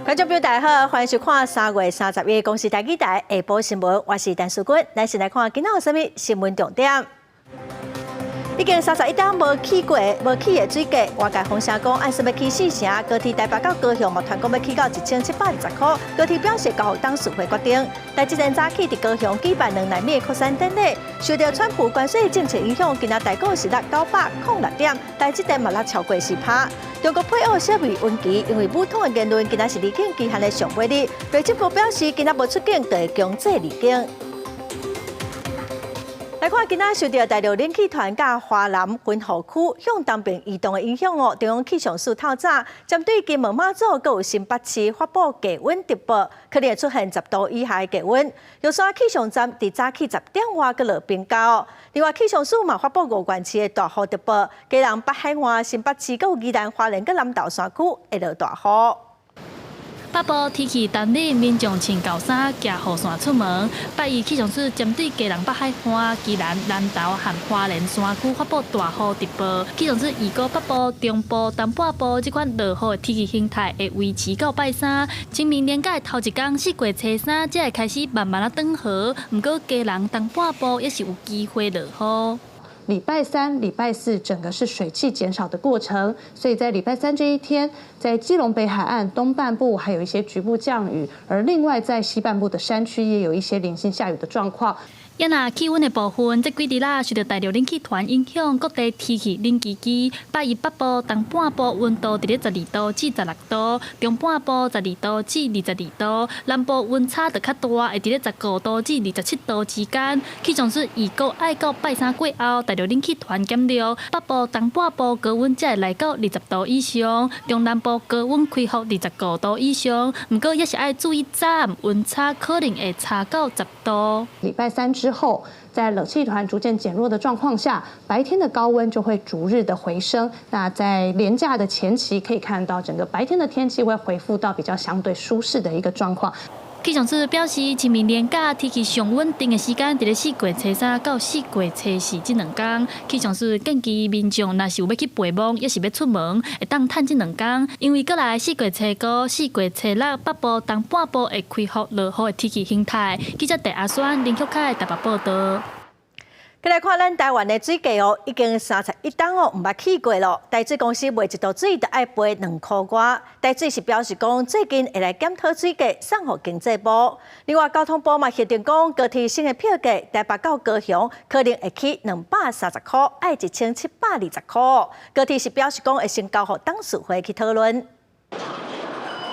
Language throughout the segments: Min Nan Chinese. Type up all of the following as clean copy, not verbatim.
觀眾朋友大家好，歡迎收看3月31公視台語台下晡新聞，我是陳淑君。咱先來看今仔有啥物新聞重點。已經31冬無起過、無起的水價，外界風聲講按說欲起四成，高鐵台北到高雄嘛傳講欲起到1720塊。高鐵表示交予董事會決定。台積電早起佇高雄舉辦2納米擴產典禮，受到川普關稅政策影響，今仔台股是落906點，台積電嘛落超過4%。中國配偶小魏文琪因為武統的言論，今仔是離境期限的上尾日，內政部表示今仔無出境就會強制離境。來看今仔受著大陸冷氣團佮華南雲雨區向東邊移動的影響哦，中央氣象署透早針對金門馬祖閣有新北市發布低溫特報，可能會出現10度以下的低溫。玉山氣象站佇早起10點外閣落冰厚。另外氣象署嘛發布五縣市的大雨特報，基隆北海岸、新北市閣有宜蘭花蓮佮南投山區會落大雨。北部天氣乾冷，民眾穿厚衫、攜雨傘出門。拜一氣象署針對基隆北海岸、宜蘭南投和花蓮山區發布大雨特報。氣象署預估北部、中部、東半部這款落雨的天氣形態會維持到拜三。清明連假頭一工，四月初三才會開始慢慢仔轉好。毋過基隆東半部也是有機會落雨。禮拜三、禮拜四整個是水汽減少的過程，所以在禮拜三這一天，在基隆北海岸東半部還有一些局部降雨，而另外在西半部的山區也有一些零星下雨的狀況。也若氣溫的部分，這幾日啦受著大陸冷氣團影響，各地天氣冷吱吱。拜一北部、東半部溫度佇咧12度至16度，中半部12度至22度，南部溫差就較大，會佇咧15度至27度之間。氣象署預估愛到拜三過後，大陸冷氣團減弱，北部、東半部高溫才會來到20度以上，中南部高溫恢復25度以上。毋過也是愛注意早暗溫差可能會差到10度。禮拜三之後，在冷氣團逐漸減弱的狀況下，白天的高溫就會逐日的回升。那在連假的前期，可以看到整個白天的天氣會恢復到比較相對舒適的一個狀況。氣象署表示，清明連假天氣上穩定的時間，佇咧四月初三到四月初四這兩工。氣象署建議民眾，若是有欲去陪墓，抑是欲出門，會當趁這兩工，因為過來四月初五、四月初六，北部、東半部會恢復落雨的天氣形態。記者鄭阿宣、林旭凱台北報導。閣來看咱台灣的水價哦，已經31冬哦，毋捌起過咯。台水公司賣一度水就愛賠2箍外。台水是表示講，最近會來檢討水價，送予經濟部。另外，交通部嘛核定講，高鐵新的票價，台北到高雄可能會起230塊，愛1720塊。高鐵是表示講，會先交予董事會去討論。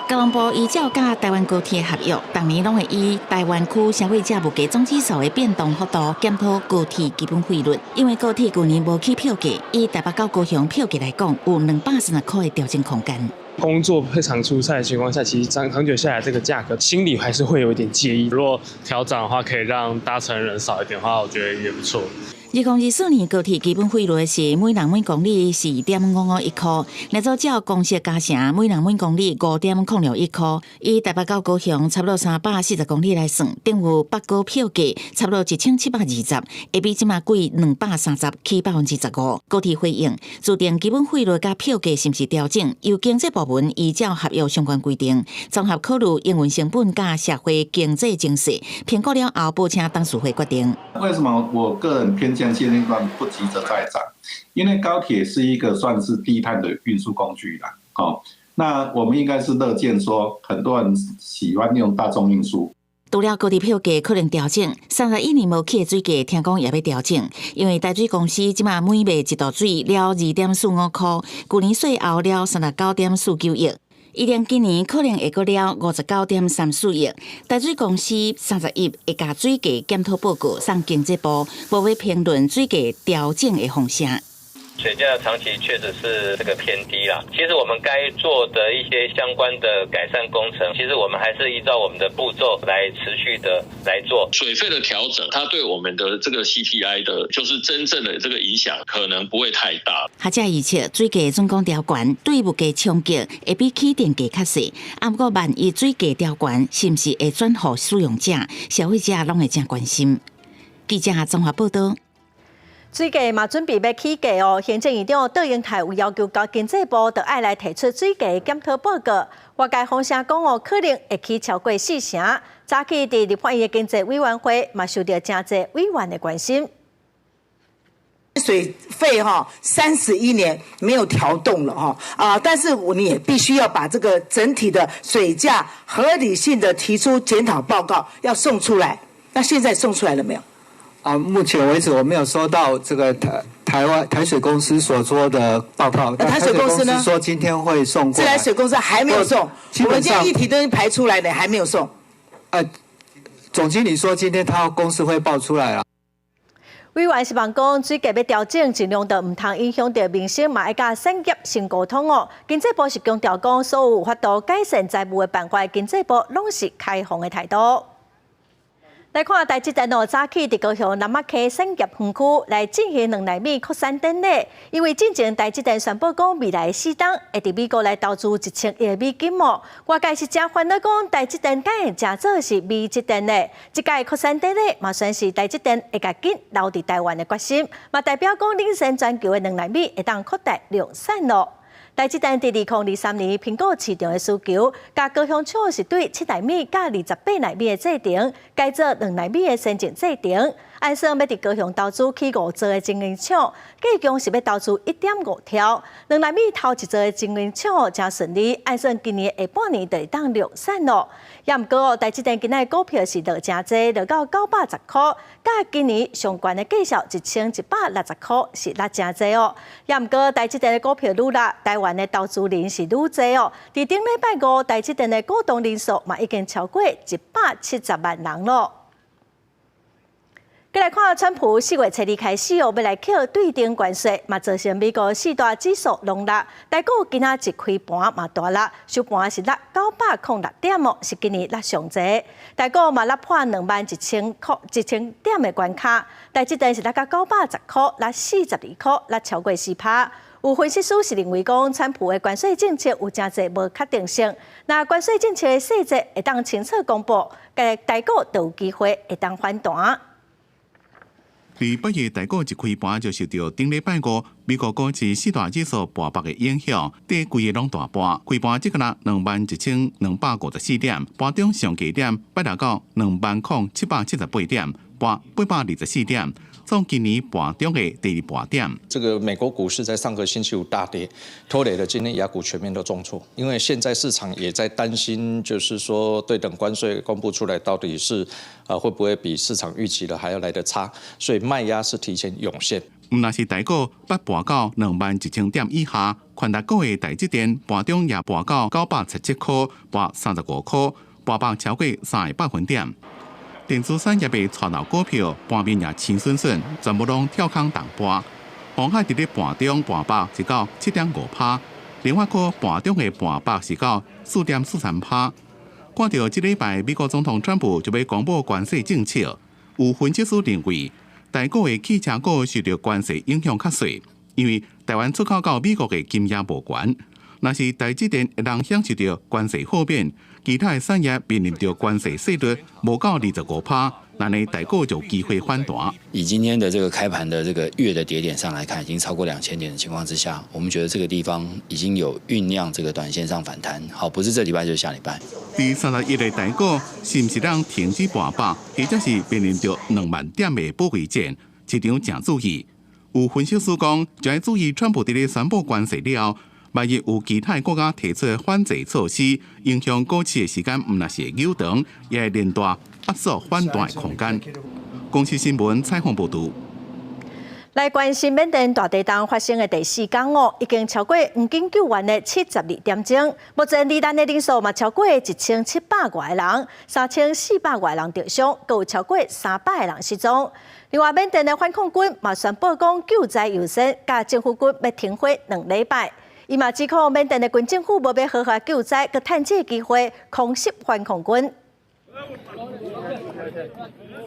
交通部依照佮台灣高鐵合約，逐年攏會依台灣區消費者物價總指數的變動幅度檢討高鐵基本費率。因為高鐵舊年無起票價，以台北到高雄票價來講，有236塊的調整空間。工作會常出差的情況下，其實長長久下來，這個價格心裡還是會有一點介意。如果調漲的話，可以讓搭乘人少一點的話，我覺得也不錯。2024年高鐵基本費率是每人每公里4.551塊，若做照公式加成，每人每公里5.061塊。以台北到高雄差不多340公里來算，等於北高票價差不多1720，會比這馬貴230，起15%。高鐵回應，自定基本費率佮票價是毋是調整，由經濟部門依照合約相關規定，綜合考慮營運成本佮社會經濟情勢，評估了後報請董事會決定。為什麼我個人偏向現階段不急着再漲？因為高鐵是一個算是低碳的運輸工具啦。哦，那我們應該是樂見說，很多人喜歡用大眾運輸。除了高鐵票價可能調整，31年無起的水價，聽講也欲調整，因為台水公司這馬每賣一度水了2.45塊，舊年稅後了39.49億。預定今年可能會閣了59.34億。台水公司31會共水價檢討報告送經濟部，無欲評論水價調整的風聲。水價長期確實是這個偏低啦。其實我們該做的一些相關的改善工程，其實我們還是依照我們的步驟來持續的來做。水費的調整，它對我們的這個 CPI 的，就是真正的這個影響，可能不會太大。學者預測，水價準講調懸，對物價衝擊會比起電價較細。啊，毋過萬一水價調懸，是毋是會轉予使用者、消費者攏會誠關心。記者綜合報導。水價嘛準備欲起價哦，行政院長卓榮泰有要求交經濟部，著愛來提出水價檢討報告。外界風聲講哦，可能會起超過四成。早起佇立法院的經濟委員會嘛受著誠濟委員的關心。水費哈31年沒有調動了哈啊，但是你也必須要把這個整體的水價合理性的提出檢討報告要送出來。那現在送出來了沒有？啊，目前為止我沒有收到這個台灣台水公司所說的報告。那台水公司呢？說今天會送過來。自來水公司還沒有送，我們今天議題都排出來了，還沒有送。總經理說今天他公司會報出來啊。委員希望講，水價欲調整，盡量就毋通影響著民生，嘛愛佮產業先溝通哦。經濟部是強調講，所有有法度改善財務的辦法，經濟部攏是開放的態度。來看台積電哦，早起佇高雄南仔溪產業園區來進行2納米擴產典禮。因為進前台積電宣布講，未來4冬會佇美國來投資1000億美金哦。外界是誠煩惱講，台積電敢會誠做是美積電的。這屆擴產典禮嘛，宣示台積電會共緊留佇台灣的決心，嘛代表講領先全球的2納米會當擴大量產咯。台積電佇2023年評估市場的需求，共高雄廠是對7納米佮28納米的製程，改做2納米的先進製程。按算欲佇高雄投資起5座的晶圓廠，計共是欲投資1.5兆。2納米頭一座的晶圓廠誠順利，按算今年下半年就會當量產咯。也毋過哦，台積電今仔股票是落誠濟，落到910箍，佮今年上懸的價數1160箍是落誠濟哦。也毋過台積電的股票愈落，台灣的投資人是愈濟哦。佇頂禮拜五，台積電的股東人數嘛已經超過170萬人咯。閣來看，川普4月初2開始哦，欲來課對等關稅，嘛造成美國四大指數攏落。台股今仔一開盤嘛大落，收盤是落906點哦，是今年落上濟。台股嘛落破21,000箍1000點的關卡，台積電是落到910箍，落42箍，落超過4趴。有分析師是認為講，川普的關稅政策有誠濟無確定性。若關稅政策的細節會當清楚公布，台股就有機會會當反彈。佇8月台股一開盤就受著頂禮拜五美國股市四大指數跋落的影響，綴規个攏大跋。開盤這個啦21,254點，盤中上低點擺落到20,778點，跋824點，創今年盤中的第二跋點。這個美國股市在上個星期五大跌，拖累了今天亞股全面都重挫。因為現在市場也在擔心，就是說對等關稅公布出來，到底是會不會比市場預期的還要來得差，所以賣壓是提前湧現。毋但是台股捌跋到21,000點以下，權值股的台積電盤中也跋到977箍，跋35箍，跋落超過3個百分點。電子產業的帶頭股票盤面也青順順，全部攏跳空重跋。鴻海佇咧盤中跋落是到7.5趴，聯發科盤中的跋落是到4.43趴。看著這禮拜美國總統川普就欲公布關稅政策，有分析師認為，台股的汽車股受著關稅影響較細，因為台灣出口到美國的金額無懸。若是台積電會當享受著關稅豁免，其他的產業面臨著關稅稅率無到25趴，按呢台股就有機會反彈。以今天的這個開盤的這個月的跌點上來看，已經超過2000點的情況之下，我們覺得這個地方已經有醞釀這個短線上反彈。好，不是這禮拜就是下禮拜。佇31的台股是毋是當停止跋落，或者是面臨著2萬點的保衛戰？市場誠注意。有分析師講，就愛注意川普佇咧宣布關稅了後，萬一有其他國家提出反制措施，影響股市的時間毋但是會扭長，也會連帶壓縮反彈的空間。公視新聞採訪報導。來關心緬甸大地震發生的第四工哦，已經超過黃金救援的72點鐘。目前罹難的人數嘛超過1700外人，3400外人著傷，閣有超過300個人失蹤。另外，緬甸的反抗軍嘛宣布講救災優先，共政府軍欲停火2禮拜。伊嘛指控緬甸的軍政府無欲好好救災，閣趁這個機會空襲反抗軍。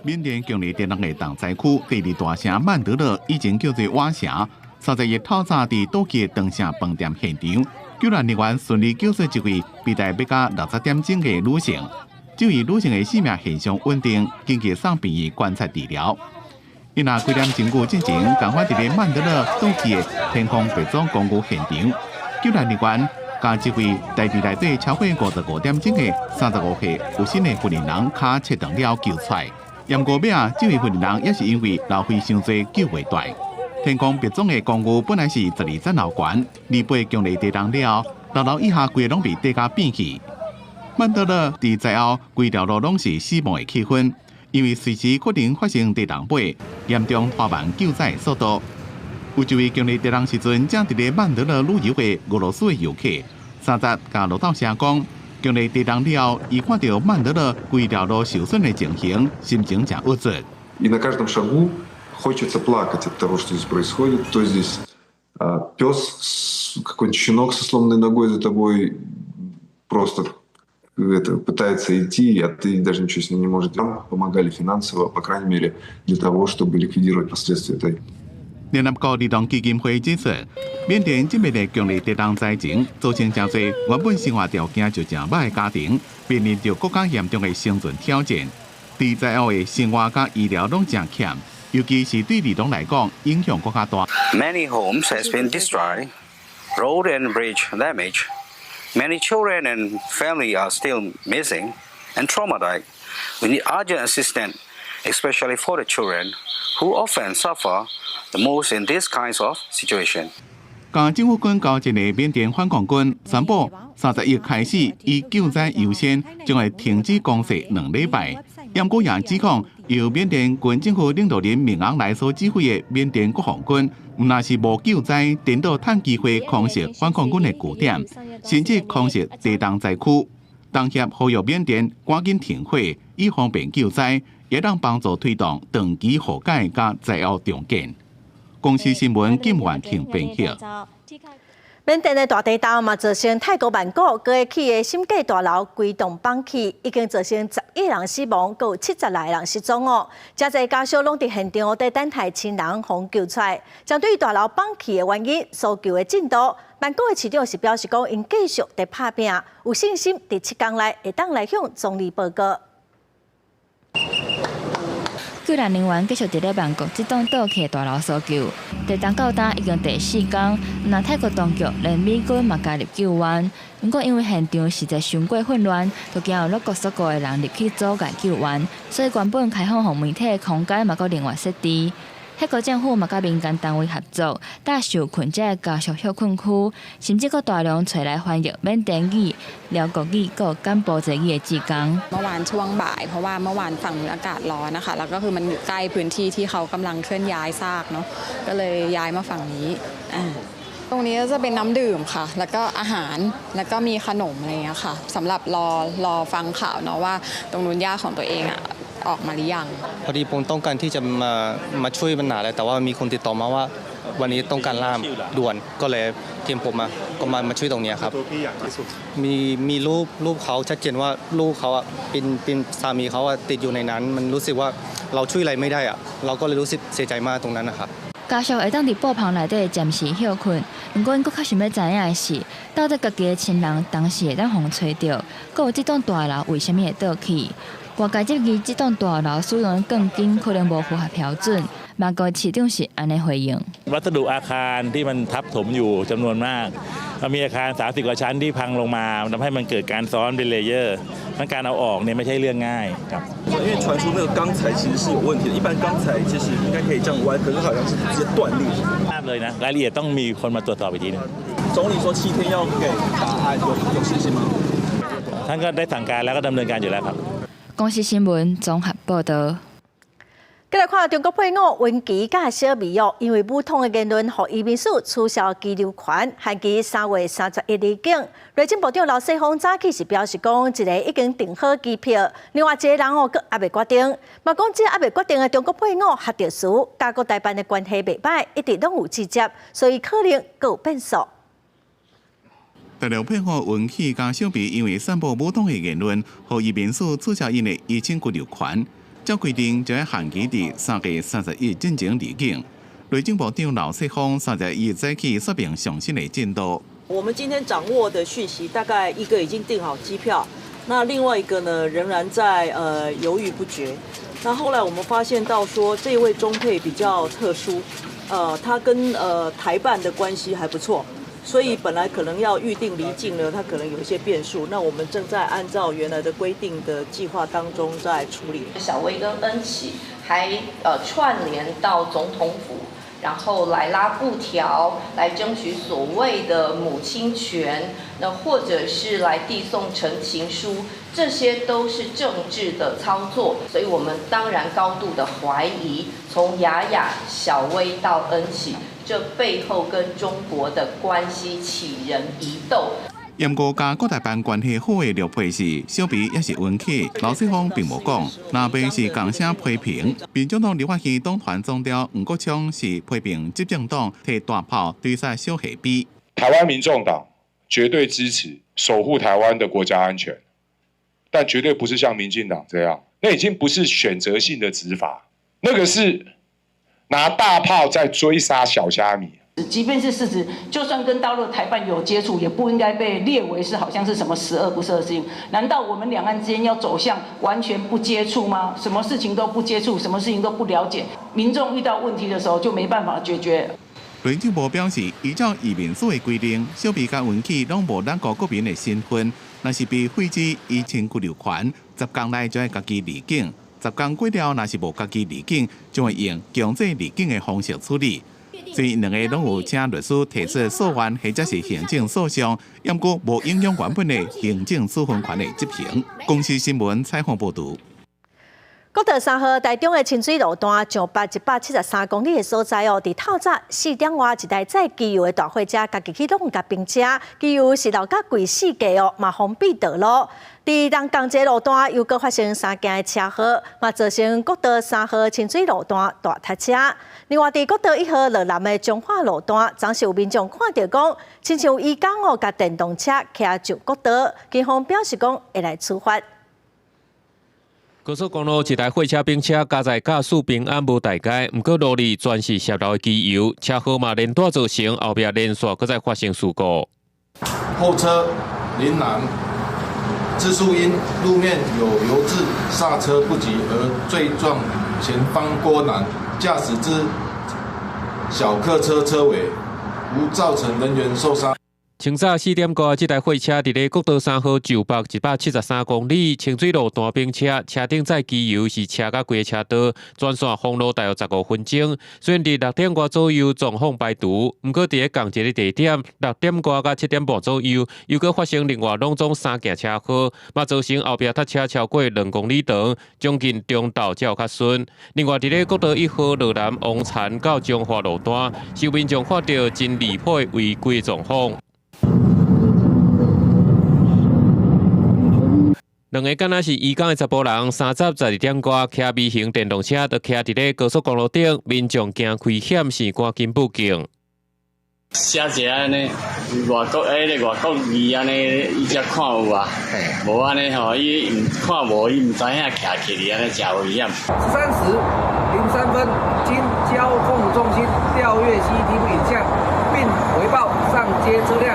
緬甸強烈電力的重災區第二大城曼德勒，以前叫做瓦城。31日透早佇倒去的長城飯店現場，救援人員順利救出一位被帶欲到60點鐘的女性。這位女性的生命現象穩定，緊急送病院觀察治療。伊若幾點鐘久進前，共款佇咧曼德勒倒去的天空白種公寓現場，救援人員共一位台佇內底超過55點鐘的35歲有身的婦人跤切斷了救出來。毋過尾仔，這位婦人也是因為浪費傷濟救袂蹛。天空別莊的公寓本來是12層樓懸，28強烈地動了後，六樓以下規個攏被地甲變去。曼德勒佇災後規條路攏是死亡的氣氛，因為隨時可能發生地動尾，嚴重拖慢救災的速度。有一位經歷地動時陣，正佇咧曼德勒旅遊的俄羅斯的遊客，30共路透社講，經歷地動了後，伊看著曼德勒規條路受損的情形，心情誠鬱卒。 И на каждом шагу хочется плакать от того, что здесь происходит. То здесь пес, какой-нибудь щенок со сломанной ногой за тобой просто это, пытается идти, а ты даже ничего с ним не можешь. Нам помогали финансово, по крайней мере, для того, чтобы ликвидировать последствия этой 聯合國兒童基金會指出，緬甸這擺的強烈地動災情，造成誠濟原本生活條件就誠䆀的家庭，面臨著閣較嚴重的生存挑戰。佇災後的生活佮醫療攏誠欠，尤其是對兒童來講，影響閣較大。 Many homes has been destroyed, road and bridge damaged. Many children and family are still missing and traumatized. We need urgent assistance, especially for the children who often suffer the most in this kinds of situation. 佮政府軍交戰的緬甸反抗軍宣布，31開始以救災優先，將會停止攻勢2禮拜。毋過也指控由緬甸軍政府領導人敏昂萊所指揮的緬甸國防軍，毋但是無救災，顛倒趁機會空襲反抗軍的據點，甚至空襲地動災區。東協呼籲緬甸趕緊停火，以方便救災，會當幫助推動長期和解佮災後重建。公視新聞金婉婷編輯。緬甸的大地動嘛，造成泰國曼谷閣起的審計大樓規棟崩去，已經造成11人死亡，閣有76個人失蹤哦。誠濟家屬攏佇現場佇等待親人予救出來。針對大樓崩去的原因、搜救的進度，曼谷的市長是表示講，𪜶繼續佇拍拚，有信心佇7工內會當來向總理報告。救援人員繼續佇咧曼谷這棟倒去的大樓搜救，地動到今已經第四工，毋但泰國當局連美軍嘛加入救援。毋過因為現場實在傷過混亂，就驚有攏國鎖國的人入去阻礙救援，所以原本開放予媒體的空間嘛閣另外設置。泰國政府嘛佮民間單位合作，帶受困者的家屬歇睏區，甚至閣大量揣來翻譯緬甸語、寮國語、閣柬埔寨語的志工。 เมื่อวานช่วงบ่ายเพราะว่าเมื่อวานฝั่งนู้นอากาศร้อนนะคะแล้วก็คือมันอยู่ใกล้พื้นที่ที่เขากำลังเคลื่อนย้ายซากเนาะก็เลยย้ายมาฝั่งนี้ตรงนี้ก็จะเป็นน้ำดื่มค่ะแล้วก็อาหารแล้วก็มีขนมอะไรอย่างเงี้ยค่ะสำหรับรอรอฟังข่าวเนาะว่าตรงนู้นญาติของตัวเองอะออกมาหรือยัง พอดีผมต้องการที่จะมามาช่วยปัญหาเลยแต่ว่ามีคนติดต่อมาว่าวันนี้ต้องการล่ามด่วนก็เลยทีมผมมาก็มามาช่วยตรงนี้ครับมีมีรูปรูปเขาชัดเจนว่าลูกเขาอ่ะเป็นเป็นสามีเขาอ่ะติดอยู่ในนั้น มันรู้สึกว่าเราช่วยอะไรไม่ได้อ่ะเราก็เลยรู้สึกเสียใจมากตรงนั้นนะครับ 家屬會當佇布棚內底暫時歇睏，毋過𪜶閣較想欲知影的是，到底家己的親人當時會當予揣著，閣有這棟大樓為啥物會倒去？外界質疑這棟大樓使用的鋼筋可能無符合標準，曼谷市長是按呢回應。 วัสดุอาคารที่มันทับถมอยู่จำนวนมากมันมีอาคาร 30 กว่าชั้นที่พังลงมาทำให้มันเกิดการซ้อนเป็น layer ทั้งการเอาออกเนี่ยไม่ใช่เรื่องง่ายครับ 因為傳出那個鋼材其實是有問題的，一般鋼材其實應該可以這樣彎，可是好像是直接斷裂。 ทราบเลยนะรายละเอียดต้องมีคนมาตรวจสอบอีกทีนึง 總理說7天要給答案，有信心嗎？ ท่านก็ได้สั่งการแล้วก็ดำเนินการอยู่แล้วครับ 公視新聞綜合報導。繼來看中國配偶溫琪佮小美哦，因為武統的言論，予移民署取消居留權，限期3月31離境。內政部長劉世鋒早起是表示講，一个已經訂好機票，另外一个人哦，閣猶未決定。嘛講這猶未決定的中國配偶較特殊，佮國台辦的關係袂䆀，一直攏有指責，所以可能閣有變數。大陸配偶溫琪佮小美因為散布武統的言論，予移民署取消𪜶的移請居留權。照規定，就欲限期佇3月31進前離境。內政部長劉世鋒31早起說明上新的進度。我們今天掌握的訊息，大概一個已經訂好機票，那另外一個呢，仍然在猶豫不決。那後來我們發現到說，這位中配比較特殊，他跟台辦的關係還不錯，所以本來可能要預定離境呢，他可能有一些變數。那我們正在按照原來的規定的計劃當中在處理。小薇跟恩琪還串聯到總統府，然後來拉布條，來爭取所謂的母親權，那或者是來遞送陳情書，這些都是政治的操作，所以我們當然高度的懷疑，從雅雅、小薇到恩琪，這背後跟中國的關係杞人疑竇。毋過佮國台辦關係好的陸配是小比抑是溫起，劉世鋒並無講。那邊是仝聲批評，民眾黨立法院黨團總召黃國昌是批評執政黨提大炮追殺小河邊。台灣民眾黨絕對支持守護台灣的國家安全，但絕對不是像民進黨這樣，那已經不是選擇性的執法，那個是拿大炮在追殺小蝦米。即便是事實，就算跟大陸台辦有接觸，也不應該被列為是好像是什麼十惡不赦的事情。難道我們兩岸之間要走向完全不接觸嗎？什麼事情都不接觸，什麼事情都不了解，民眾遇到問題的時候就沒辦法解決。內政部表示，依照移民署的規定，小比佮溫起攏無咱國國民的身份，若是被廢止依請居留權，10天內就愛家己離境；10天過了，若是無家己離境，就會用強制離境的方式處理。雖然兩个攏有請律師提出訴願或者是行政訴訟，毋過無影響原本的行政處分權的執行。公視新聞採訪報導。國道3號台中的清水路段上北173公里的所在哦，佇透早4點外，一台載機油的大貨車，家己去挵共冰車，機油是流甲規四界哦，嘛封閉道路。佇仝仝一个路段又閣發生三件的車禍，嘛造成國道3號清水路段大塞車。另外，佇國道1號羅南的彰化路段，昨是有民眾看著講，親像移工哦，共電動車騎上國道，警方表示講會來處罰。高速公路一台貨車冰車加載駕駛平安無代誌，毋過路裡全是洩漏的機油，車禍嘛連帶造成後壁連續閣再發生事故。後車林男自述因路面有油漬，剎車不及而墜撞前方郭男駕駛之小客車車尾，無造成人員受傷。清早4點外，這台貨車佇咧國道3號上北173公里清水路段冰車，車頂載機油是車甲規个車道，全線封路大約15分鐘。雖然佇6點外左右狀況排除，毋過佇咧仝一个地點，6點外佮7點半左右，又閣發生另外攏總三件車禍，嘛造成後壁塞車超過2公里長，將近中晝才有較順。另外，佇咧國道1號羅南王田到彰化路段，有民眾看著真離譜的違規狀況。兩个敢若是移工的查埔人，三十12點外，騎微型電動車，就騎佇咧高速公路頂，民眾驚危險，是趕緊報警。寫一个按呢，外國彼个外國字按呢，伊才看有啊，無按呢吼，伊毋看無，伊毋知影徛起來按呢誠危險。13時03分，經交控中心調閱 CCTV 影像，並回報上街車輛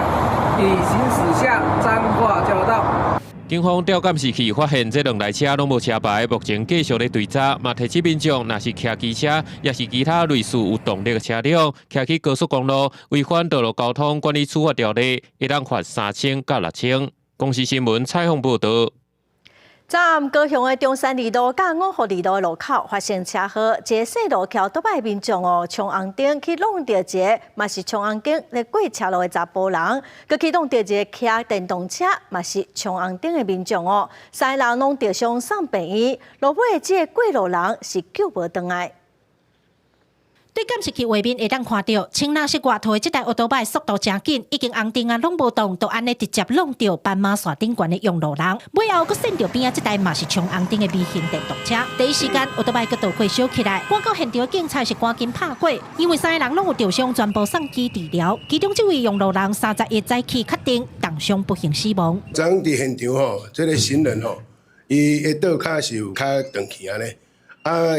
已行駛下彰化交流道。警方調監視器發現，這兩台車攏無車牌，目前繼續咧追查。嘛提醒民眾，若是騎機車，抑是其他類似有動力的車輛，騎去高速公路，違反道路交通管理處罰條例，會當罰3000到6000。公視新聞採訪報導。昨暗高雄的中山二路佮五福二路的路口發生車禍，一个細路騎歐多擺民眾哦，衝紅燈去挵著一个，嘛是衝紅燈咧過車路的查埔人，閣去挵著一个騎電動車，嘛是衝紅燈的民眾哦，三个人攏著傷送病院，路尾的這个過路人是救無轉來。對監視器畫面會當看著，青藍色外套的這台歐多擺速度誠緊，已經紅燈啊攏無動，就按呢直接挵著斑馬線頂懸的用路人。尾後閣閃著邊仔這台嘛是衝紅燈的微型電動車。第一時間，歐多擺閣倒過燒起來，趕到現場的警察是趕緊拍過，因為三个人攏有著傷，全部送醫治療。其中這位用路人31早起確定重傷不幸死亡。昨昏佇現場吼，這個行人吼，伊的倒跤是有較斷去按呢，啊。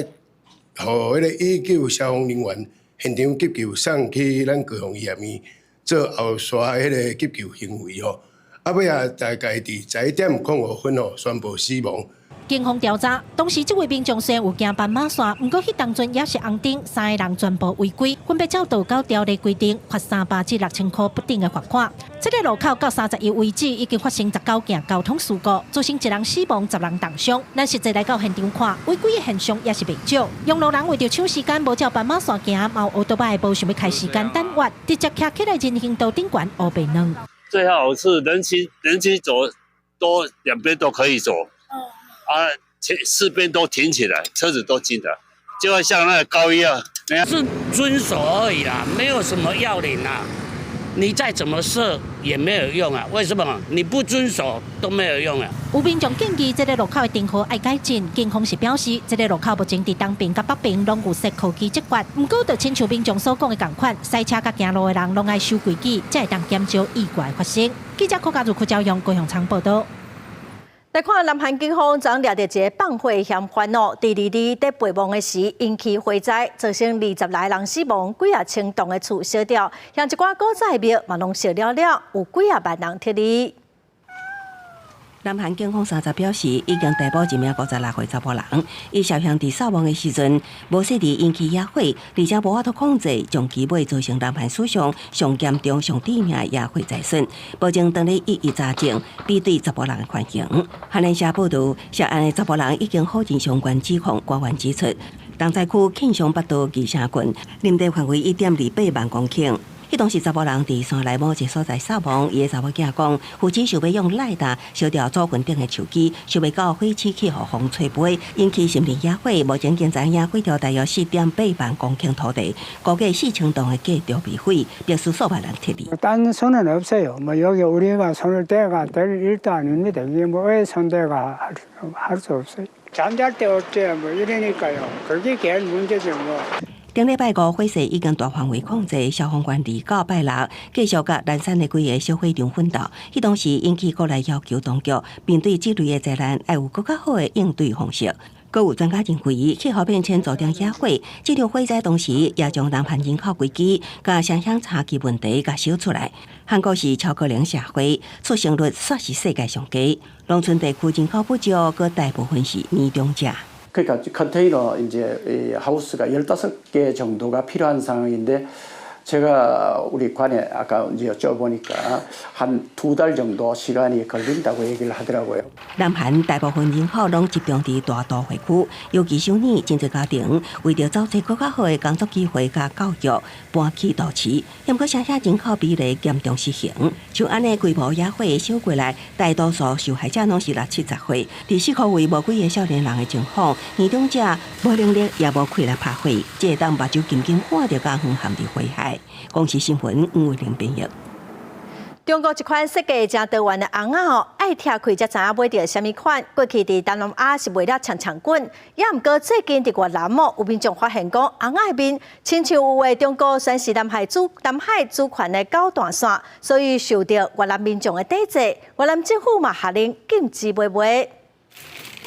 予彼个醫救消防人員現場急救送去咱高雄醫學院做後續彼个急救行為吼，啊，啊尾仔大概佇11點05分吼宣布死亡。警方調查，當時這位民眾雖然有行斑馬線，毋過彼當陣也是紅燈，三个人全部違規，分別照道交條例規定罰300至6000箍不等的罰款。這个路口到31為止已經發生19件交通事故，造成一人死亡、10人重傷。咱實際來到現場看，違規的現象也是袂少。用路人為著搶時間，無照斑馬線行，嘛有歐多擺無想欲開時間等越，直接騎起來人行道頂懸烏白軟。最好是人行走，都兩邊都可以走。啊，前四邊都停起來，車子都進來，就會像那個高一樣。是遵守而已啦，沒有什麼要領啦。你再怎麼設也沒有用啊。為什麼？你不遵守都沒有用啊。有民眾建議，這个路口的燈號愛改進。警方是表示，這个路口目前佇東爿佮北爿攏有設科技執法，毋過就親像民眾所講的仝款，駛車佮行路的人攏愛守規矩，才會當減少意外發生。記者柯家如、柯昭陽、高雄倉報導。來看南韓警方昨掠著一个放火嫌犯哦，佇22日佇陪墓的時引起火災，造成20來人死亡，幾仔千棟的厝燒掉，像一寡古早的廟嘛攏燒了了，有幾仔萬人撤離。南韓警方三十表示，已經逮捕一名56歲查埔人，伊涉嫌佇掃墓的時陣無細膩引起野火，而且無法度控制，終其尾造成南韓史上上嚴重、上致命的野火災損。目前當咧一一查證，比對查埔人的犯行。韓聯社報導，涉案的查埔人已經否認相關指控。官員指出，東在區慶尚北道義城郡，林地範圍1.28萬公頃。彼當時查埔人佇山內某一个所在掃墓，伊的查某囝講，父親想欲用賴打燒掉祖墳頂的樹枝，想袂到火勢去予風吹飛，引起森林野火。目前經知影毀掉大約4.8萬公頃土地，估計4000棟的建築被毀，迫使數萬人撤離。 딴 손은 없어요. 뭐 여기 우리가 손을 대가 될 일도 아닙니다. 이게 뭐 왜 손대가 할 수 없어요. 잠잘 데 없지 뭐 이러니까요. 그게 제일 문제죠 뭐. 頂禮拜五，火勢已經大範圍控制，消防員二到拜六繼續佮南山的幾个小火場奮鬥。彼當時引起國內要求當局面對這類的災難，愛有閣較好的應對方式。閣有專家認為，氣候變遷造成野火，這場火災同時也將南韓人口危機佮城鄉差距問題共燒出來。韓國是超高齡社會，出生率煞是世界上低，農村地區人口不足，閣大部分是年長者。 그러니까 컨테이너 이제 하우스가 15개 정도가 필요한 상황인데 제가 우리 관에 아까 이제 여쭤보니까 한 두 달 정도 시간이 걸린다고 얘기를 하더라고요. 南韓大部分人口攏集中佇大都會區，尤其首爾真濟家庭為著找揣閣較好的工作機會佮教育，搬去都市。毋過城鄉人口比例嚴重失衡，像按呢規模野火燒過來，大多數受害者攏是六七十歲，佇四箍圍無幾个少年人的情況，年長者無能力也無氣力拍火，這會當目睭金金看著佮遠陷佇火海。公視新聞吳偉玲編譯。中國一款設計誠多元的尪仔吼，愛拆開才知影買著啥物款。過去佇東南亞是賣了長長滾，也毋過最近佇越南哦，有民眾發現講，尪仔的面親像有的中國宣示南海主權的九段線，所以受著越南民眾的抵制。越南政府嘛下令禁止買賣。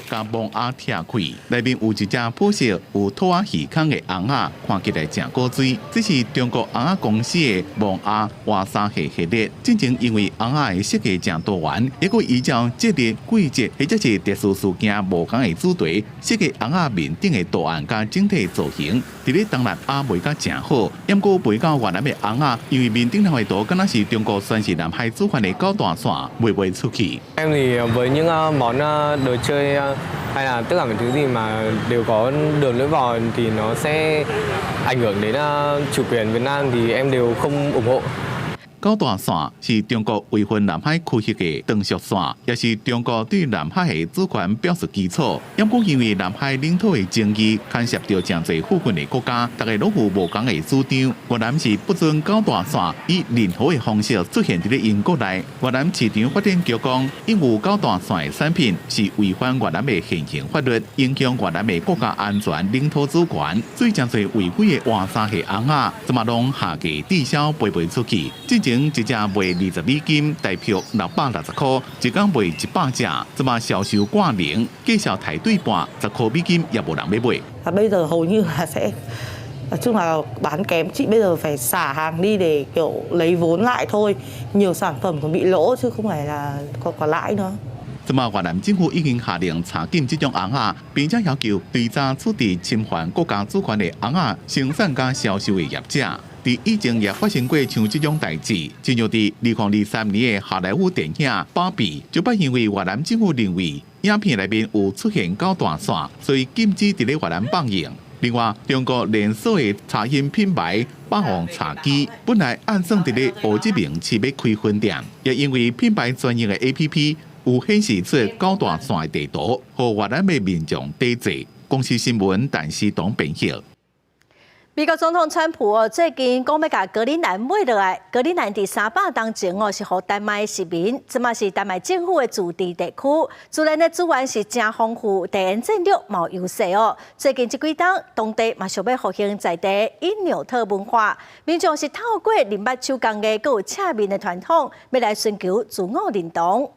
共墓仔拆開，內面有一隻褐色有兔仔耳孔的尪仔，看起來誠古錐。這是中國尪仔公司的墓仔活沙系系列。進前因為尪仔的設計誠多元，抑閣依照節日、季節或者是特殊事件無仝的主題，設計尪仔面頂的圖案佮整體造型。佇咧東南亞賣甲誠好，毋過賣到越南的尪仔，因為面頂頭的圖敢若是中國宣示南海主權的九段線，賣袂出去。 Em thì với những món đồ chơi hay là tất cả mọi thứ gì mà đều có đường lưỡi bò thì nó sẽ ảnh hưởng đến chủ quyền Việt Nam thì em đều không ủng hộ. 九段線是中國圍分南海區域的長軸線，也是中國對南海的主權表示基礎。毋過因為南海領土的爭議，牽涉著誠濟附近的國家，逐个攏有無仝的主張。越南是不准九段線以任何的方式出現佇咧𪜶國內。越南市場發展局講，印有九段線的產品是違反越南的現行法律，影響越南的國家安全、領土主權。所以誠濟違規的活沙系尪仔，這馬攏下架滯銷，賣袂出去。之前一隻賣20美金，台票660塊，一工賣100隻，這馬銷售掛零，繼續抬對半，10塊美金也無人欲買。 Bây giờ hầu như là sẽ Nói chung là bán kém, chị bây giờ phải xả hàng đi để kiểu lấy vốn lại thôi. Nhiều sản phẩm còn bị lỗ chứ không phải là có lãi nữa. 這馬越南政府已經下令查禁這種尪仔，並且要求追查處置侵犯國家主權的尪仔生產佮銷售的業者。佇以前也發生過像這種代誌，親像佇2023年的好萊塢電影《芭比》，就捌因為越南政府認為影片內面有出現九大線，所以禁止佇咧越南放映。另外，中國連鎖的茶飲品牌霸王茶姬，本來按算佇咧胡志明市欲開分店，也因為品牌專用的 APP 有顯示出九大線的地圖，予越南的民眾抵制。公視新聞，陳思東編譯。美國總統川普哦，最近講欲共格陵蘭買落來。格陵蘭佇300冬前哦，是予丹麥殖民，這馬是丹麥政府的自治地區。自然的資源是誠豐富，地緣戰略嘛有優勢哦。最近這幾冬，當地嘛想欲復興在地因紐特文化，民眾是透過認捌手工藝，閣有赤面的傳統，欲來尋求自我認同。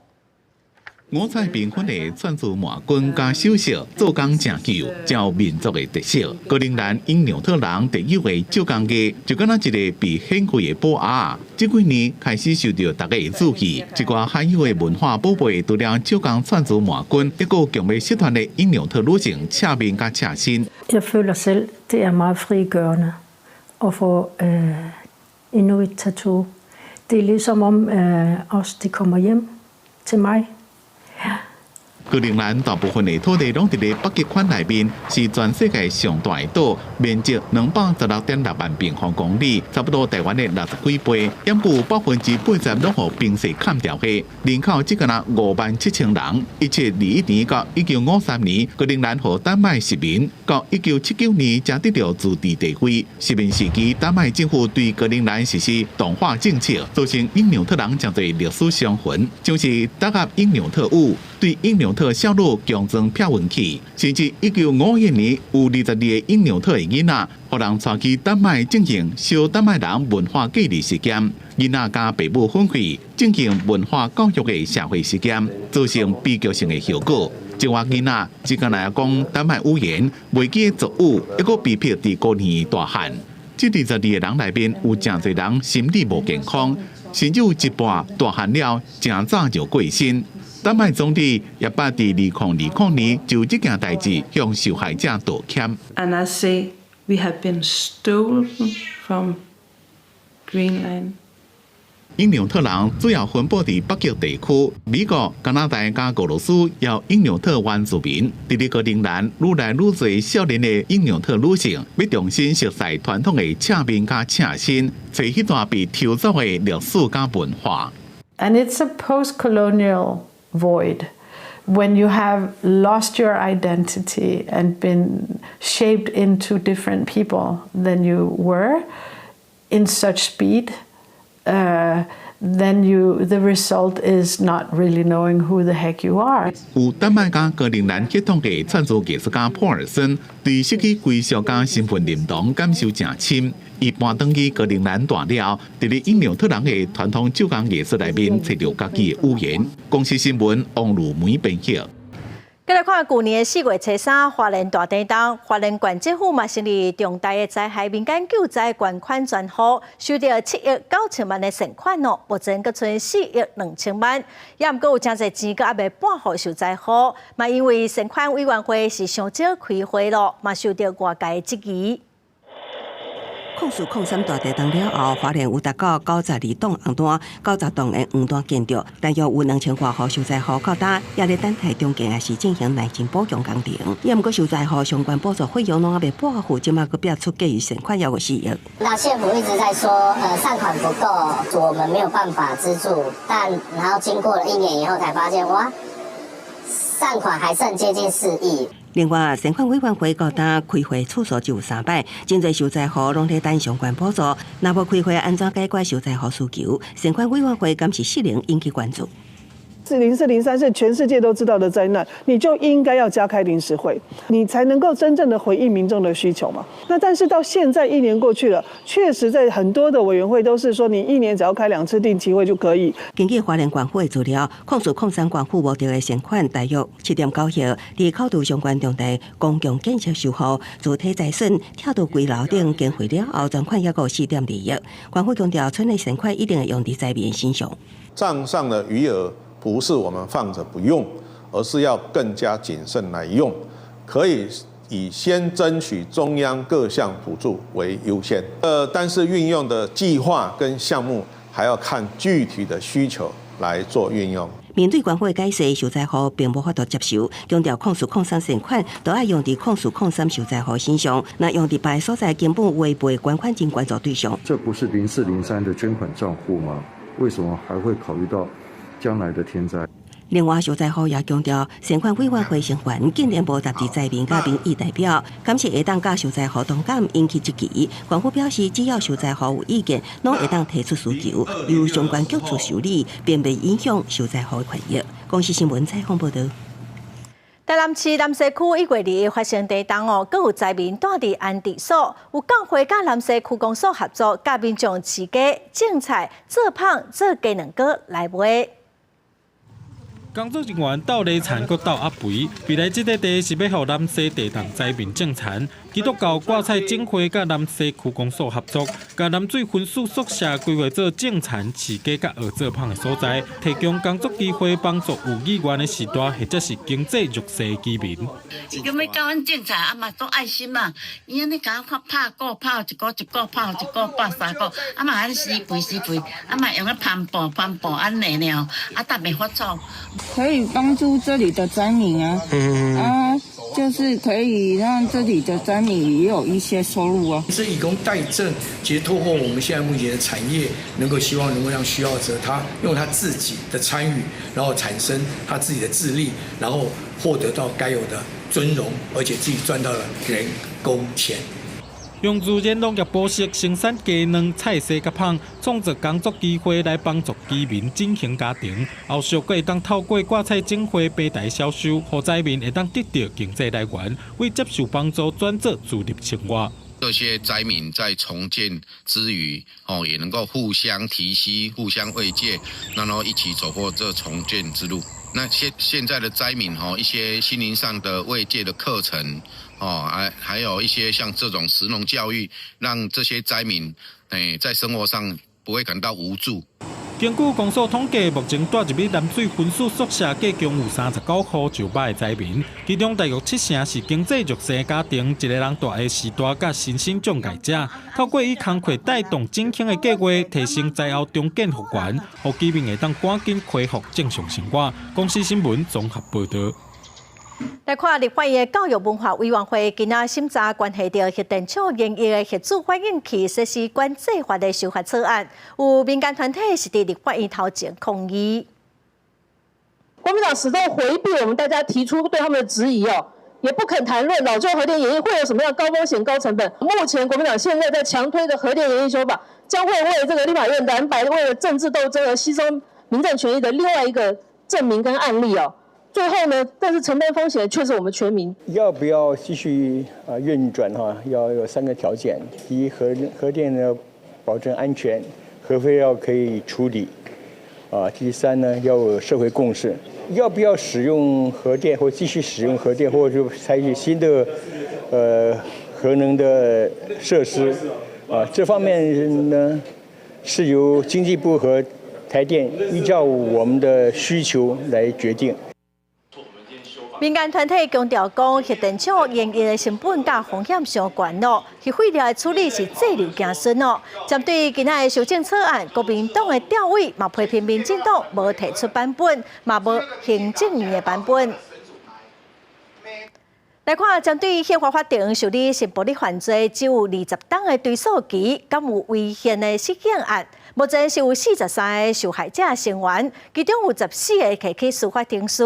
五彩繽紛的串珠毛巾佮首飾，做工誠究，誠有民族的特色。格陵蘭因紐特人特有的手工藝，就敢若一个被顯開的寶盒。這幾年開始受著大家的注意，一寡罕有的文化寶貝，除了手工串珠毛巾，抑閣有強欲失傳的因紐特女性赤面佮赤身。 Jeg føler selv, det er meget frigørende at få Inuit tattoo. Det er ligesom om også det kommer hjem til mig. 格陵蘭大部分的土地攏佇咧北極圈內面，是全世界上大的島，面積216.6萬平方公里，差不多台灣的60幾倍。毋過80%攏予冰雪崁掉去，人口只干焦5萬7千人。1721年到1953年，格陵蘭予丹麥殖民，到1979年才得著自治地位。殖民時期，丹麥政府對格陵蘭實施同化政策，造成因紐特人誠濟歷史傷痕，像是打壓因紐特語，對因紐特少女強裝避孕器，甚至1951年有22個因紐特的囡仔，予人帶去丹麥進行小丹麥人文化隔離實驗，囡仔佮爸母分開進行文化教育的社會實驗，造成悲劇性的後果。這寡囡仔只敢若講丹麥語言，袂記得族語，抑閣被迫佇孤兒院大漢。這22個人內面有誠濟人心理無健康，甚至有一半大漢了，誠早就過身。丹麥總理也捌佇2020年就這件代誌向受害者道歉。 And I say we have been stolen from Greenland. 因紐特人主要分布佇北極地區，美國、加拿大佮俄羅斯也有因紐特原住民。佇咧格陵蘭，愈來愈濟少年的因紐特女性，欲重新熟悉傳統的赤面佮赤身，揣彼段被偷走的歷史佮文化。 And it's a post-colonial void when you have lost your identity and been shaped into different people than you were in such speed. Then the result is not really knowing who the heck you are. 有丹麥佮格陵蘭血統的串珠藝術家普爾森，對失去歸屬佮身份認同感受誠深。伊搬轉去格陵蘭蹛了，佇咧因紐特人的傳統手工藝術內面揣著家己的語言。公視新聞王如梅編譯。繼來看舊年的4月初3，花蓮大地震，花蓮縣政府嘛成立重大的災害民間救災捐款專戶，收著7億9千萬的善款哦，目前閣賰4億2千萬，也毋過有誠濟錢閣猶未撥予受災戶，嘛因為善款委員會是傷少開會咯，嘛受著外界質疑。04/03大地震了後，花蓮有達到92棟紅單、90棟的黃單建築，大約有2000外戶受災戶到今，也咧等待中建也是進行內政補強工程。也毋過受災戶相關補助費用攏猶未撥付，這馬閣變出結餘善款猶有4億。那縣府一直在說，善款不夠，我們沒有辦法資助。但然後經過了一年以後，才發現哇，善款還剩接近4億。另外，善款委員會到今開會次數只有三擺，真濟受災戶攏咧等相關補助。若無開會，按怎解決受災戶需求？善款委員會敢是失靈引起關注。是0403是全世界都知道的災難，你就應該要加開臨時會，你才能夠真正的回應民眾的需求嘛。那但是到現在一年過去了，確實在很多的委員會都是說，你一年只要開兩次定期會就可以。根據花蓮縣府的資料，0403縣府募到的善款大約7.9億，佇扣除相關重大公共建設收費、主體財損、拆除危樓等經費了後，存款抑閣有4.2億。縣府強調，存的善款一定會用佇災民身上。帳上的餘額不是我們放着不用，而是要更加謹慎來用，可以以先爭取中央各項補助為優先。但是運用的計劃跟項目還要看具體的需求來做運用。面對縣府的解釋，受災戶並無法度接受，強調0403善款都愛用佇0403受災戶身上，若用佇別个所在，根本違背捐款人關注對象。這不是0403的捐款賬戶嗎？為什麼還會考慮到將來的天災？另外，受災戶也強調，善款委員會成員竟然無雜誌災民佮民意代表，敢是會當佮受災戶同感引起質疑。縣府表示，只要受災戶有意見，攏會當提出訴求，由相關局處處理，並袂影響受災戶的權益。公視新聞採訪報導。台南市南勢區1月2日發生地動哦，閣有災民蹛佇安置所，有教會佮南勢區公所合作，教民眾飼雞、種菜、做麭、做雞卵糕來賣。工作人員鬥犁田，閣鬥掖肥。未來這塊地是欲予南勢地動災民種田。基督教掛彩總會佮南勢區公所合作，共南水分署宿舍規劃做種田、飼雞佮學做麭的所在，提供工作機會，幫助有意願的序大或者是經濟弱勢居民。伊講欲教阮種菜，啊嘛足愛心嘛，伊按呢共我拍鼓，拍一鼓一鼓，拍一鼓拍三鼓，啊嘛按呢施肥施肥，啊嘛用咧帆布帆布按呢爾，啊才袂發臭。可以幫助這裡的災民啊，啊，就是可以讓這裡的災民也有一些收入啊。這以工代賑，其實透過我們現在目前的產業，能夠希望能夠讓需要者他用他自己的參與，然後產生他自己的自立，然後獲得到該有的尊榮，而且自己賺到了人工錢。用自然農業模式生產雞卵、菜薒佮麭，創造工作機會來幫助居民振興家庭。後續閣會當透過掛彩總會平台銷售，予災民會當得到經濟來源，為接受幫助轉做自立生活。這些災民在重建之餘，哦，也能夠互相提攜、互相慰藉，然後一起走過這重建之路。那現在的災民，哦，一些心靈上的慰藉的課程，哦，還有一些像這種食農教育，讓這些災民，在生活上不會感到無助。根據公所統計，目前蹛入去南水分署宿舍計共有39戶石壆的災民，其中大約七成是經濟弱勢家庭，一個人蹛的序大佮身心障礙者。透過以工課帶動振興的計劃，提升災後重建復原，予居民會當趕緊恢復正常生活。公視新聞綜合報導。來看立法院的教育文化委員會今仔審查關係著核電廠營運的核子反應器設施管制法的修法草案，有民間團體是佇立法院頭前抗議。國民黨始終迴避我們大家提出對他們的質疑哦，也不肯談論老舊核電營運會有什麼樣高風險、高成本。目前國民黨現在在強推的核電營運修法，將會為這個立法院藍白為了政治鬥爭而犧牲民眾權益的另外一個證明跟案例哦。最後呢，但是承擔風險卻是我們全民。要不要繼續啊運轉哈？要有三個條件：第一，核電呢保證安全，核廢料可以處理；啊，第三呢要有社會共識。要不要使用核電或繼續使用核電，或者採取新的核能的設施？啊，這方面呢是由經濟部和台電依照我們的需求來決定。民間團體強調講，核電廠營運的成本佮風險傷懸咯，核廢料的處理是濟流子孫咯。針對今仔的修正草案，國民黨的調委嘛批評民進黨無提出版本，嘛無行政院的版本。來看，針對憲法法庭受理性暴力犯罪只有20冬的追訴期，敢有違憲的釋憲案？目前是有43個受害者聲援，其中有14個提起司法程序。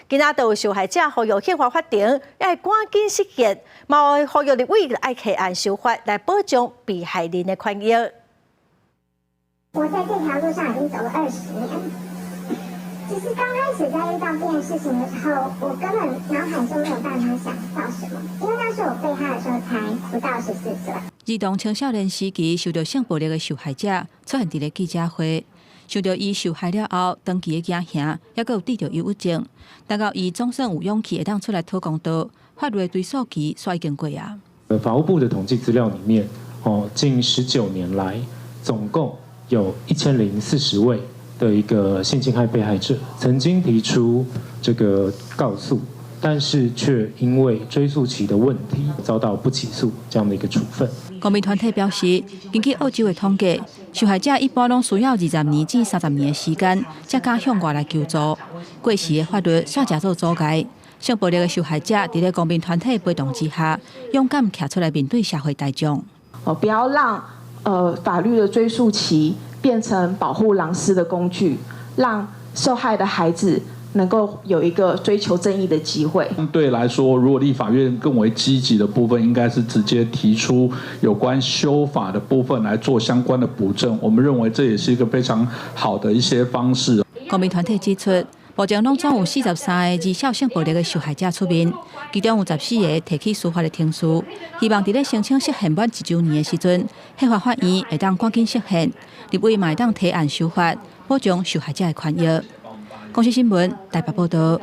今仔就有受害者呼籲憲法法庭愛趕緊釋憲，嘛呼籲立委愛提案修法來保障被害人的權益。我在這條路上已經走了20年，其實剛開始在遇到這件事情的時候，我根本腦海中沒有辦法想到什麼，因為那時候我被害的時候才不到14歲。兒童青少年時期受著性暴力的受害者出現佇咧記者會，想著伊受害了後，長期的驚嚇，猶閣有得著憂鬱症，等到伊總算有勇氣會當出來討公道，法律的追訴期煞已經過啊。法務部的統計資料裡面，哦，近19年來，總共有1040位的一個性侵害被害者曾經提出這個告訴，但是卻因為追訴期的問題遭到不起訴這樣的一個處分。公民團體表示，根據澳洲的統計，受害者一般攏需要20年至30年的時間，才敢向外來求助。過時的法律煞誠做阻礙，性暴力的受害者佇咧公民團體陪同之下，勇敢徛出來面對社會大眾。哦，不要讓法律的追訴期變成保護狼師的工具，讓受害的孩子能夠有一個追求正義的機會。相對來說，如果立法院更為積極的部分，應該是直接提出有關修法的部分來做相關的補正。我們認為這也是一個非常好的一些方式。公民團體指出，目前攏總有43個兒少性暴力的受害者出面，其中有14個提起司法的程序，希望佇咧聲請釋憲滿一週年的時陣，憲法法院會當趕緊釋憲，立委嘛會當提案修法，保障受害者的權益。公視新聞台北報道。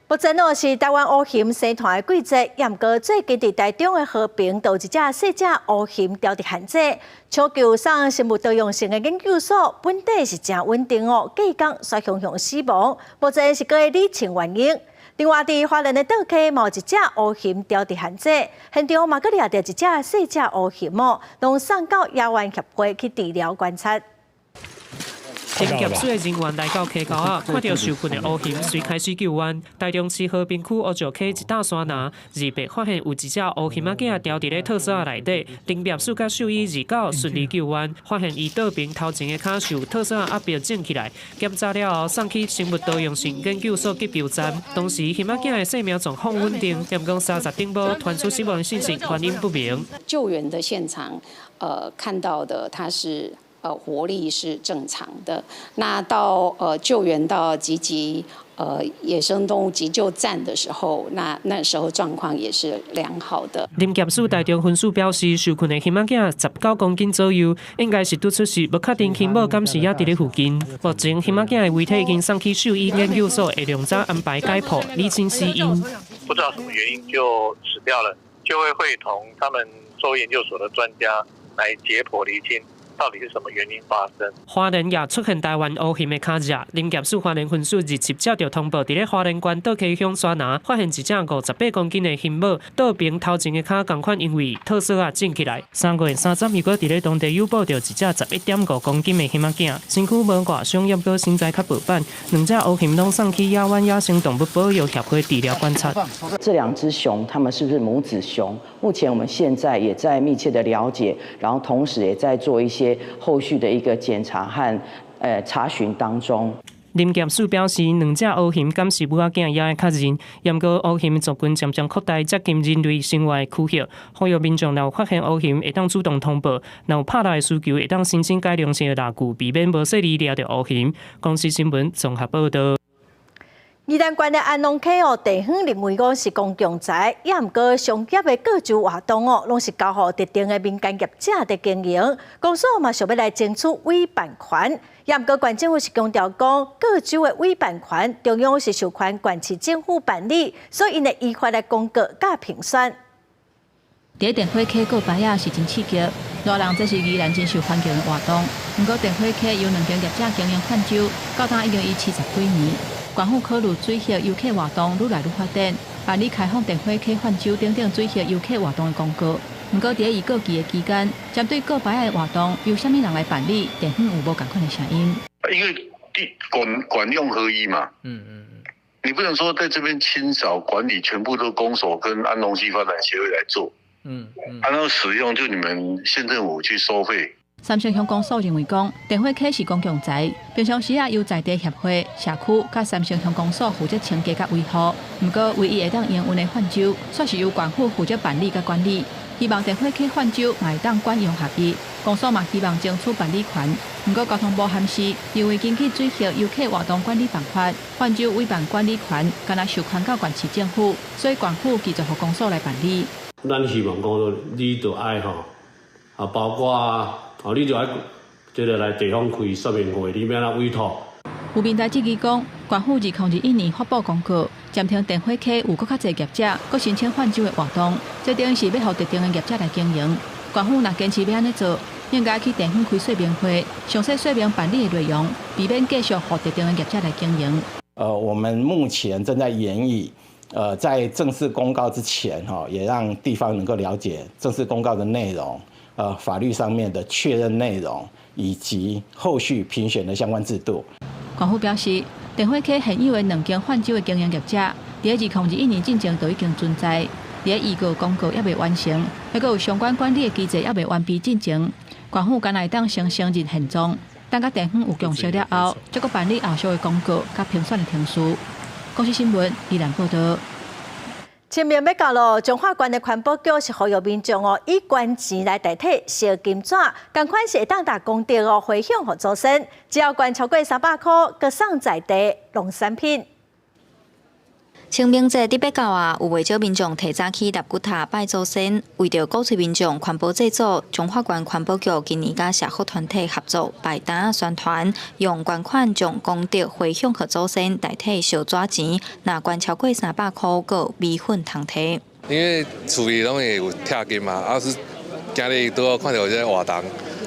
目前哦是台灣烏熊生湠的季節，毋過最近佇台中的和平，就有一隻細隻烏熊牢佇限制，搶救送生物多樣性的研究所，本底是誠穩定哦，隔工煞雄雄死亡，目前是閣咧理清原因。另外，佇花蓮的倒溪，嘛有一隻烏熊牢佇限制，現場嘛閣掠著一隻細隻烏熊哦，攏送到野猿協會去治療觀察。偵緝署的人員來到溪溝仔，看著受困的烏熊，隨開始救援。台中市和平區烏石溪一大山林，二八發現有一隻烏熊仔囝牢佇咧套索仔內底，偵緝署佮獸醫29順利救援，發現伊倒爿頭前的跤受套索仔壓迫腫起來，檢查了後送去生物多樣性研究所急救站。當時熊仔囝的生命狀況穩定，毋過30頂晡傳出死亡訊息，原因不明。救援的現場，看到的他是活力是正常的。那到救援到集集野生動物急救站的時候，那時候狀況也是良好的。林業署台中分署表示，受困的熊仔囝19公斤左右，應該是拄出世，無確定熊母敢是猶佇咧附近。目前熊仔囝的遺體已經送去獸醫研究所，下量早安排解剖理清死因。不知道什麼原因就死掉了，就會會同他們獸醫研究所的專家來解剖釐清。到底是什麼原因發生？花蓮也出現台灣烏熊的跤跡，林業署花蓮分署27接著通報，佇咧花蓮縣倒溪鄉山林發現一隻58公斤的熊母，倒爿頭前的跤仝款，因為套索仔腫起來。3月30又閣佇咧當地誘捕著一隻11.5公斤的熊仔囝，身軀無外傷，猶閣身材較飽滿。兩隻烏熊攏送去野灣野生動物保育協會治療觀察。這兩隻熊，它們是不是母子熊？目前我們現在也在密切的了解，然後同時也在做一些後續的一個檢查和查詢當中。林業署表示，兩隻烏熊敢是母仔囝也會確認，毋過烏熊族群漸漸擴大，接近人類生活的區域，呼籲民眾若有發現烏熊，會當主動通報；若有拍獵的需求，會當申請改良性的獵具，避免無細膩掠著烏熊。公視新聞綜合報導。宜蘭縣的安農溪哦，地方認為講是公共財，也毋過商業的過舟活動哦，攏是交予特定的民間業者佇經營。公所嘛想欲來爭取委辦權，也毋過縣政府是強調講，過舟的委辦權中央是授權縣市政府辦理，所以𪜶會依法來公告佮評選。佇電火溪過牌仔是真刺激，賴人這是宜蘭真受歡迎的活動。毋過電火溪由兩間業者經營泛舟，到今已經以70幾年。縣府考慮水域遊客活動愈來愈發展，辦理開放電火溪泛舟等等水域遊客活動的公告。毋過佇咧伊過期的期間，針對過牌仔的活動由啥物人來辦理，地方有無仝款的聲音？因為地管管用合一嘛，你不能說在這邊清掃管理全部都公所跟安農溪發展協會來做，按照使用就你們縣政府去收費。三星鄉公所認為講，電火溪是公共財，平常時啊由在地協會、社區佮三星鄉公所負責清潔佮維護。毋過，唯一會當營運的泛舟，煞是由縣府負責辦理佮管理。希望電火溪泛舟嘛會當管用合一，公所嘛希望爭取辦理權，毋過交通部函示，因為根據水域遊客活動管理辦法，泛舟違反管理權，敢若授權到縣市政府，所以縣府拒絕予公所來辦理。咱希望講，你著愛吼，啊，包括哦，你著愛這个來地方開說明會，你欲按怎委託？有民代質疑講，縣府2021年發布公告，暫停電火溪有閣較濟業者，閣申請泛舟的活動，這等於是欲予特定的業者來經營。縣府若堅持欲按呢做，應該去地方開說明會，詳細說明辦理的內容，避免繼續予特定的業者來經營。我們目前正在研議，在正式公告之前，哈，也讓地方能夠了解正式公告的內容，法律上面的確認內容，以及後續評選的相關制度。縣府表示，電火溪現有的兩間泛舟的經營業者，佇2021年進前就已經存在，佇預告公告猶未完成，猶閣有相關管理的機制猶未完備進前，縣府敢若會當先承認現狀，等甲地方有共識了後，才閣辦理後續的公告佮評選的程序。公視新聞，依然報道。清明欲到囉，彰化縣的環保局是呼籲民眾哦，以捐錢來代替燒金紙，仝款是會當達功德哦，回向予祖先。只要捐超過300箍，閣送在地農產品。清明節佇欲到啊，有袂少民眾提早去納骨塔拜祖先。為著鼓吹民眾環保祭祖，彰化縣環保局今年佮社福團體合作，擺攤宣傳，用捐款將功德回向予祖先，代替燒紙錢。若捐超過300箍，閣有米粉通提。因為厝裡攏會有拆金嘛，啊是今日拄好看著有這个活動，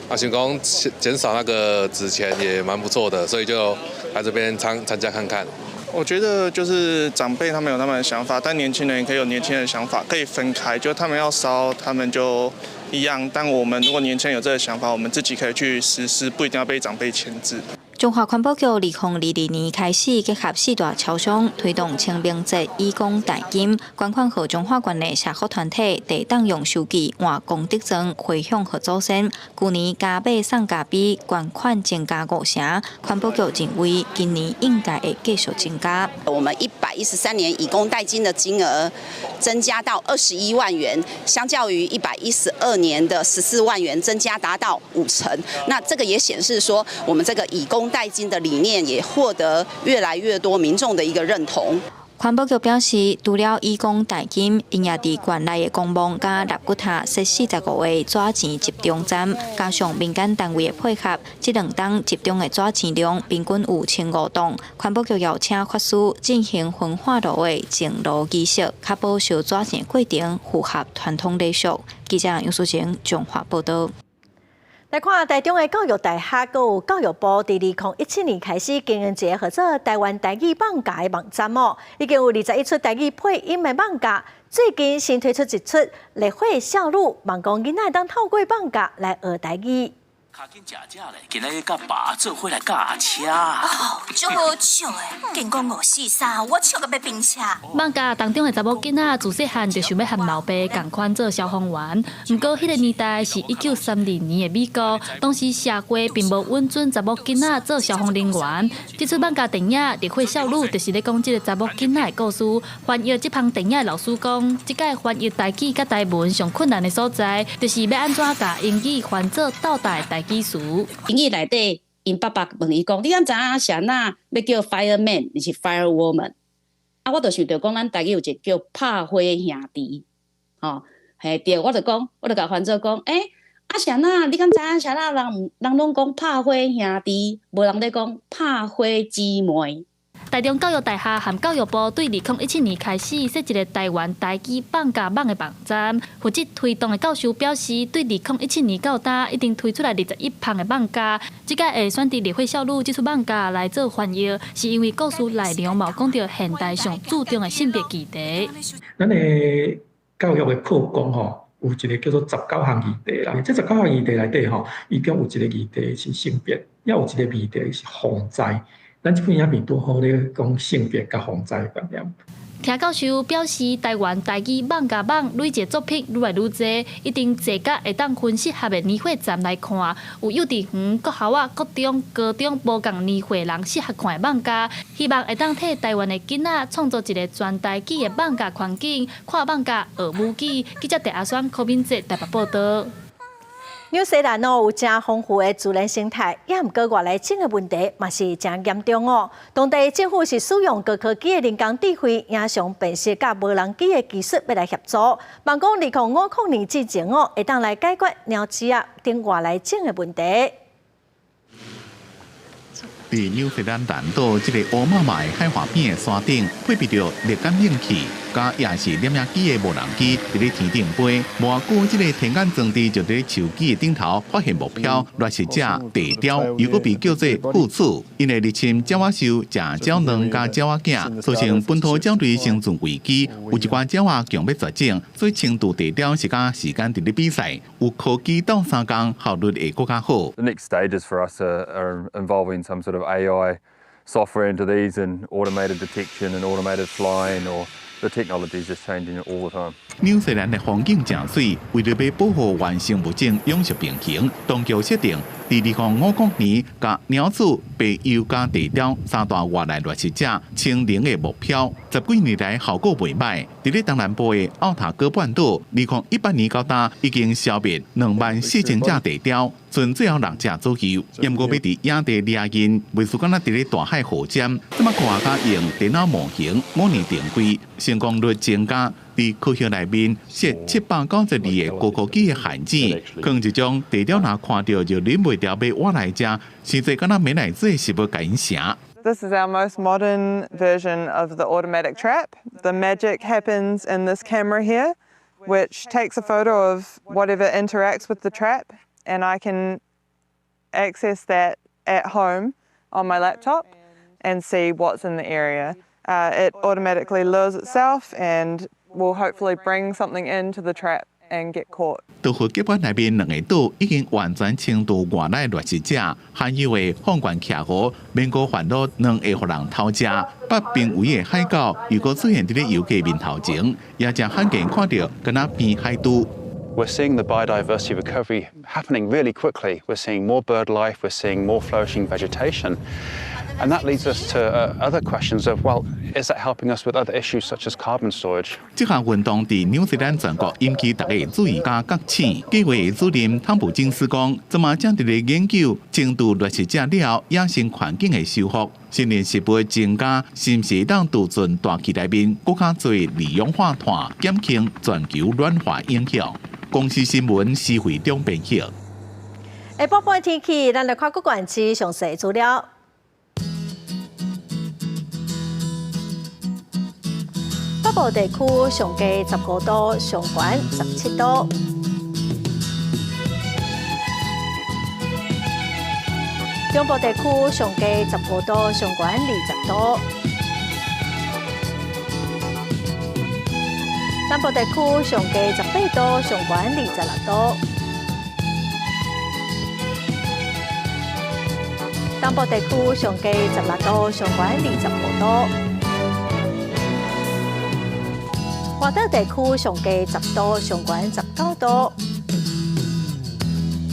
啊想講減少那個紙錢也蠻不錯的，所以就來這邊參加看看。我覺得就是長輩他們有他們的想法，但年輕人也可以有年輕人的想法，可以分開。就他們要燒，他們就一樣；但我們如果年輕人有這個想法，我們自己可以去實施，不一定要被長輩牽制。彰化環保局2022年開始結合四大超商，推動清明節以工代金，捐款予彰化縣的社福團體，會當用收據換功德磚回向予祖先。舊年加碼送咖啡，捐款增加五成。環保局認為今年應該會繼續增加。我們113年以工代金的金額增加到21萬元，相較於112年的14萬元，增加達到五成。那這個也顯示說，我們這個以工代金的理念也獲得越來越多民眾的一個認同。環保局表示，除了以工代金，𪜶也佇縣內的公墓佮納骨塔設45個紙錢集中站，加上民間單位的配合，這兩冬集中的紙錢量平均有15噸。環保局邀請法師進行焚化爐的淨爐儀式，確保燒紙錢過程符合傳統禮俗。記者楊淑晴彰化報導。來看台中的教育大學，閣有教育部，佇2017年開始經營一个號做台灣台語艋舺的網站哦，已經有21齣台語配音的艋舺。最近新推出一齣《烈火少女》，望講囡仔會當透過艋舺來學台語。較緊食食咧，今仔日佮爸做伙來駕車。哦，足好笑的，竟講五四三，我笑甲欲冰車。艋舺當中的查某囡仔自細漢就想欲和老爸仝款做消防員，毋過彼个年代是1932年的美國，當時社會並無允准查某囡仔做消防人員。這齣艋舺電影《烈火少女》就是咧講這个查某囡仔的故事。翻譯這捧電影的老師講，這擺翻譯台語佮台文上困難的所在，就是欲按怎共英語翻做鬥大的台語詞。英語內底，𪜶爸爸問伊講：你敢知影啥那欲叫 fireman，抑是 firewoman？啊，我就想著講，咱台語有一个叫拍火兄弟，吼，嘿對，我就講，我就共翻做講，欸，啊啥那，你敢知影啥那人人攏講拍火兄弟，無人咧講拍火姊妹。台中教育大學和教育部對2017年開始設一个台灣台語艋舺網的網站，負責推動的教授表示，對2017年到今已經推出來21捧的艋舺，這擺會選佇烈火少女這齣艋舺來做翻譯，是因為故事內容嘛有講著現代上注重的性別議題。咱的教育的課綱吼，有一个叫做十九項議題啦。這十九項議題內底吼，伊中有一个議題是性別，也有一个議題是防災。咱這本影片拄好咧講性別佮防災觀念。聽教授表示，台灣台語艋舺網累計作品愈來愈濟，一定濟甲會當分適合的年歲層來看。有幼稚園、國小仔、國中、高中無仝年歲人適合看的艋舺，希望會當替台灣的囡仔創造一个全台語的艋舺環境，看艋舺學母語。記者鄭阿雙、柯敏哲台北報導。紐西蘭哦有誠豐富的自然生態，也毋過外來種的問題嘛是誠嚴重哦。當地政府是使用高科技的人工智慧影像辨識佮無人機的技術欲來協助，望講2050年之前哦，會當來解決鳥鼠仔等外來種的問題。佇紐西蘭南島這个烏馬馬的海岸邊的山頂，配備著熱感應器，佮夜視攝影機的無人機，佇咧天頂飛。無偌久，這个天眼裝置就佇咧樹枝的頂頭發現目標，掠食者地雕，又閣被叫做箜篌。𪜶會入侵鳥仔獸，食鳥卵佮鳥仔囝，造成本土鳥類生存危機。有一寡鳥仔強欲絕種，所以清除地雕是佮時間佇咧比賽。有科技鬥相共，效率會閣較好。 The next stages for us are involving some sort of AI software into these and automated detection and automated flying, or the technology is just changing all the time. 紐西蘭的風景誠媠，為著欲保護原生物種永續平衡，當局設定佇2050年，共鳥鼠、白鼬佮地雕三大外來掠食者清零的目標。十幾年來效果袂䆀。佇咧東南部的奧塔哥半島，2018年到今已經消滅24,000隻地雕，賰最後六隻左右。毋過欲佇野地掠𪜶，袂輸敢若佇咧大海河尖。這擺科學家用電腦模型模擬定位，成功率增加。佇科學內面設792个高科技的陷阱，放一種地雕若看著就忍袂牢欲挖來食，實際敢若美乃滋的食物共𪜶成。 This is our most modern version of the automatic trap. The magic happens in this camera here, which takes a photo of whatever interacts with the trap, and I can access that at home on my laptop and see what's in the area. It automatically lures itself and will hopefully bring something into the trap and get caught. 島嶼吉本內面兩个島已經完全清除外來掠食者，罕有的放懸徛河，免閣煩惱卵會予人偷食。北瀕危的海狗又閣出現佇咧遊客面頭前，也誠罕見看著敢若變海豬。 We're seeing the biodiversity recovery happening really quickly. We're seeing more bird life, we're seeing more flourishing vegetation. And that leads us to other questions of, well, is that helping us with other issues such as carbon storage? 這項運動佇紐西蘭全國引起大家注意佮覺醒。計劃的主任湯普金斯講，這馬正佇咧研究清除掠食者了後野生環境的修復，森林植物增加，是毋是會當儲存大氣內面閣較濟二氧化碳，減輕全球暖化影響。公視新聞施惠中編譯。下晡半天氣，咱來看各縣市詳細資料。北部地區上低15度，上懸17度。中部地區上低15度，上懸20度。南部地區上低18度，上懸26度。東部地區上低16度，上懸25度。外島地區上低10度，上懸19度。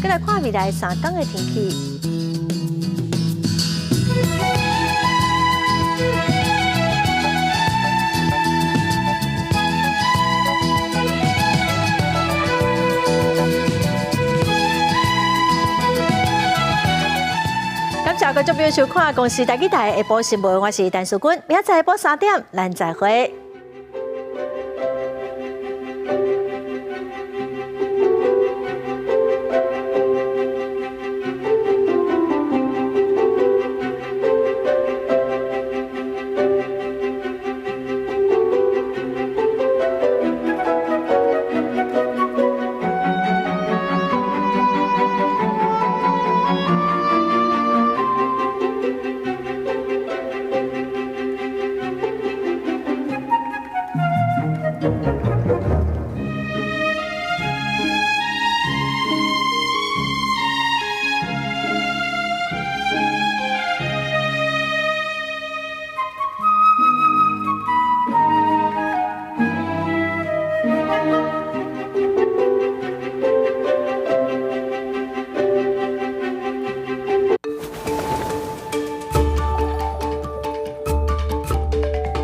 閣來看未來3工的天氣。感謝觀眾朋友收看《公視台語台》下晡新聞，我是陳淑君，明仔載下晡3點，咱再會。